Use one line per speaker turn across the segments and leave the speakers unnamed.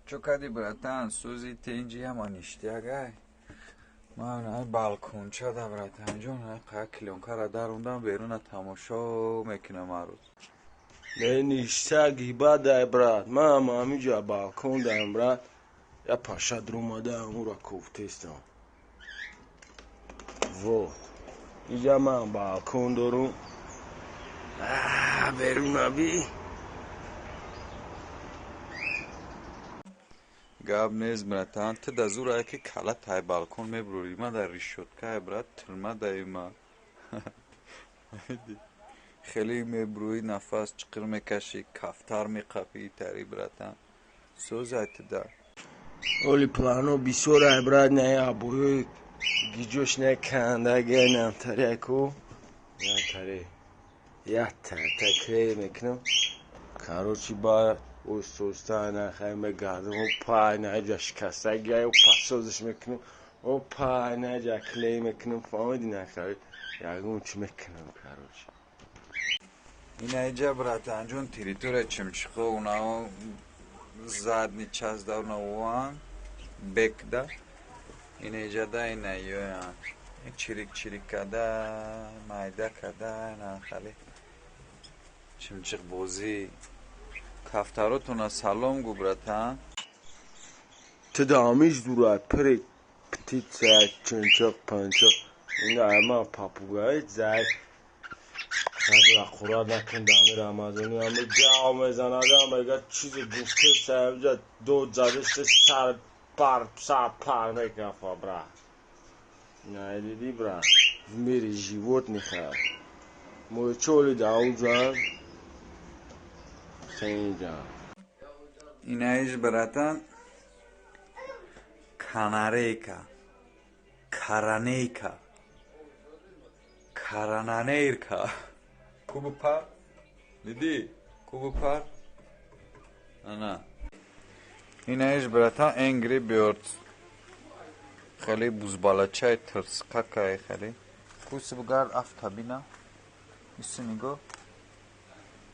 Чо кади, братан, сӯзи тенҷи ҳама ништяк ай. Ман ай балконча да, братанҷон, ай қая клёнкара дарондам, беруна тамошо мекунам ҳар рӯз.
Не, ништяк гибадай, брат. Ман ҳамиҷа балкон даем, брат. Я паша дуромадаам, ура кофтестам. Вот. Иҷа ман балкон дорум. Беруна би.
Гап нест, братан, ту да зур ай ки кала тай балкон мебурӣ, ма дар решётка, брат, тюрьма даима. Хеле мебурӯӣ, нафас чиқир мекашӣ, кафтар меқапӣ тари, братан. Сӯзай ту да.
Оли плано бисёр ай, брат, не обои гиҷош не кандага намтаре ку. Намтаре. Якта клей мекунам. Короче, ба оҳиста нахай мегардам, опа, наҷа шикастагиай, опа, созиш мекунам, опа, наҷа клей мекунам, фаҳмиди, нахай ягон чӣ мекунам, короче.
Инаиҷа, братанҷон, территория чимчиқо, унао задний часть да, унаоан бекда. Инаиҷада ина ёян. Чирик чирик када, майда када, нахали. Чимчиқ бозӣ. Кафтаротона салом гу, братан.
Ту да ҳамиш дурай, пири птица, чимчиқ, панчиқ. Ина ман попугай зай. Қурат накун, дар рамазони ҳама ҷав мезанад, мега чизе гуфте саҷа дод задест, сар пар сар пар мекафа, брат. На диди, брат, в мире животных мой чоли даузан сенҷа.
Инаиш, братан, канарейка, каранейка, карананейрка. Кубу пар? Диди? Кубу пар? Ана. Инаиш, братан, Angry Birds. Хеле бузбалачай тирсқакай хеле. Куси бугард афтабина. Иси нигоҳ.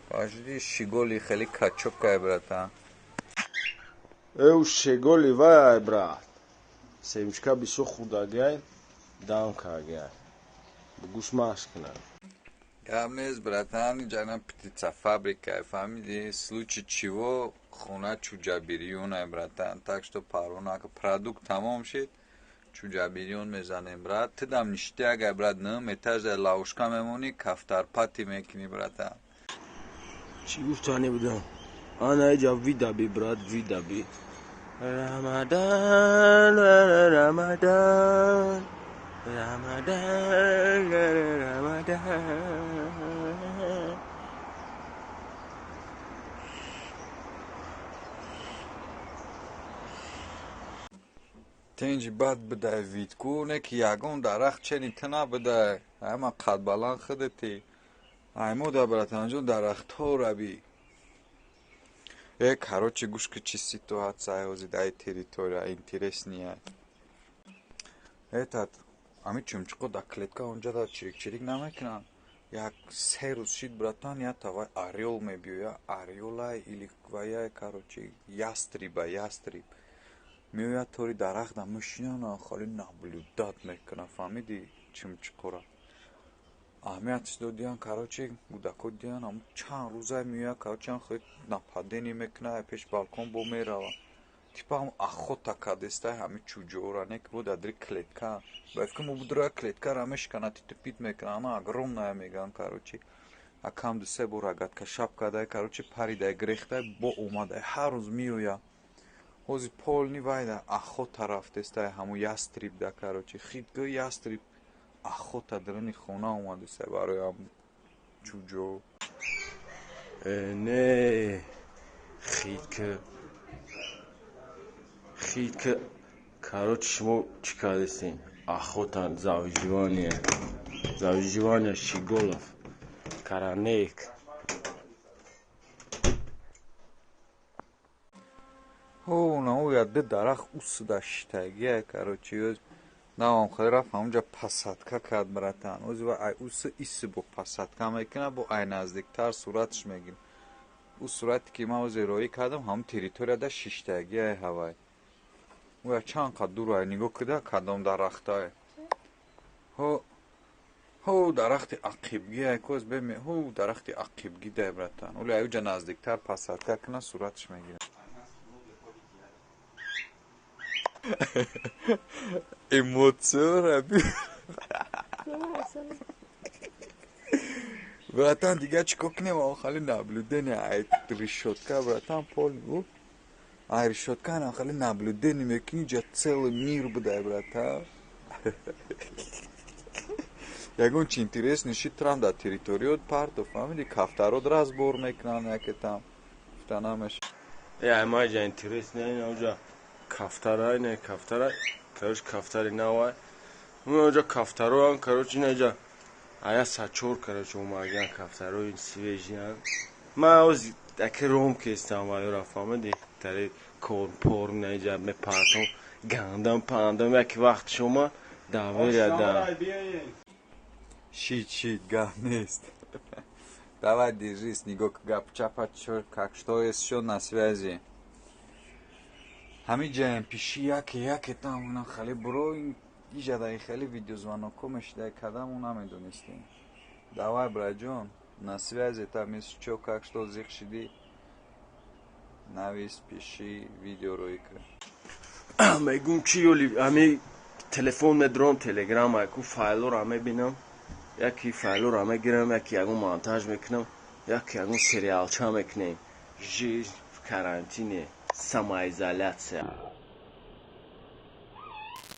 Бажди щеголи хеле качокай, братан.
Эв щеголи вай, брат. Семечка бисёр хурдагай, дам кагай. Бугӯш машқ кунад.
Гап нест, братан, иҷана птицефабрика, фаҳмиди? Случай чего хона чӯҷабирёнай, братан. Так что парво нака, продукт тамом шид, чӯҷабирён мезанем, брат. Ту дам ништяк ай, брат, нӯҳум этаж дар ловушка мемонӣ, кафтарпати мекунӣ, братан.
Чӣ гуфтанӣ будам? Ана иҷа видаби, брат, видаби. Рамадан, Рамадан, Рамадан, Рамадан.
Тенҷи бад бидай вид ку, не ки ягон дарахт чени ту набудай. Ама қадбаланд худати. Аймода, братанҷон, дарахтҳо раби. Э, короче, гӯш ки чӣ ситуация ҳозир дар территория интересный. Этот ами чимчиқо дар клетка онҷа да чирик-чирик намекунанд. Як се рӯз шид, братан, я тавай орёл мебиёя, орёлай или ваяй, короче, ястреба, ястреб. Меояд, тори дарахта мешинад, хали наблюдать мекунад, фаҳмиди, чимчиқора. Аҳамиятш додиян, короче, кӯдако диян, ам чанд рӯза меояд, короче, хел нападение мекунад, пеш балкон бо мерава. Типа ҳам охота кадестай ҳами чӯҷора, не ки бо дар клетка. Ба фикр мо будра клеткара мешиканад, титу-пит мекунад, ама огромная мегӯянд, короче. Акам ду се бор рогатка шаб кадай, короче, паридай, грехтай, бо омадай, ҳар рӯз меояд. Ҳозир полный вайда охота рафтестай ҳамун ястреб да, короче, хит гӯ ястреб охота даруни хона омадестай барои ҳам чӯҷо.
Э, не, хитка хитка, короче, шумо чӣ кардестин? Охота за выживание, за выживание щеголов, каранек.
Ҳо, наояд ду дарахт усуда шитагия, короче, ёз навам хеле рафт ҳамунҷа посадка кард, братан. Ози ва ай усы исы бо посадка мекунад, бо ай наздиктар суратш мегирад. Ӯ сурате, ки ман ҳозир роӣ кардам, ҳамун территорияда шиштагиай ҳавай. Ӯя чанд қад дурай, нигоҳ кида, кадом дарахтае. Ҳо, ҳо, дарахти ақибгиай коз беме, ҳо, дарахти ақибги дай, братан. Оли аюҷа наздиктар посадка кина, суратш мегирам. Эмоциёра би. Братан, дига чӣ кор кунем? Хали наблюдение ай решётка, братан, пол ай решётка хали наблюдение мекунӣ, ҷа целый мир будай, братан. Ягон чи интересный шид, трам дар территориёт парто, фаҳмиди, кафтарот разбор мекунанд, яке там гуфта намеша.
Э, аймаҷа интересный, инауҷа кафтара, ина кафтара, короче, кафтари навай. Унаҷа кафтароан, короче, инаҷа ая сачор, короче, омагиан кафтарои свежиян. Ман ози аки ром кестам вайора, фаҳмиди, тари корм порм наиҷа мепартом, гандам пандам, яки вақт шума доверия да.
Шид, шид, гап нест. Давай, держись, нигоҳ, гап чапа, чё, как что, есть, на связи. Ҳамин ҷаем пиши, яке яке там на хали буро иҷадаи хеле видеозвонокҳо мешидай, кадаму намедонистем. Давай, братҷон, на связи, там если чё, как что, зиқ шидӣ, навис, пиши, видео роӣ кар.
Мегум чи, ёли ҳами телефон медурам, телеграм айку файлоро мебинам, яки файлоро мегирам, яки ягон монтаж мекунам, яки ягон сериалча мекунем. Жизнь в карантине, самоизоляция.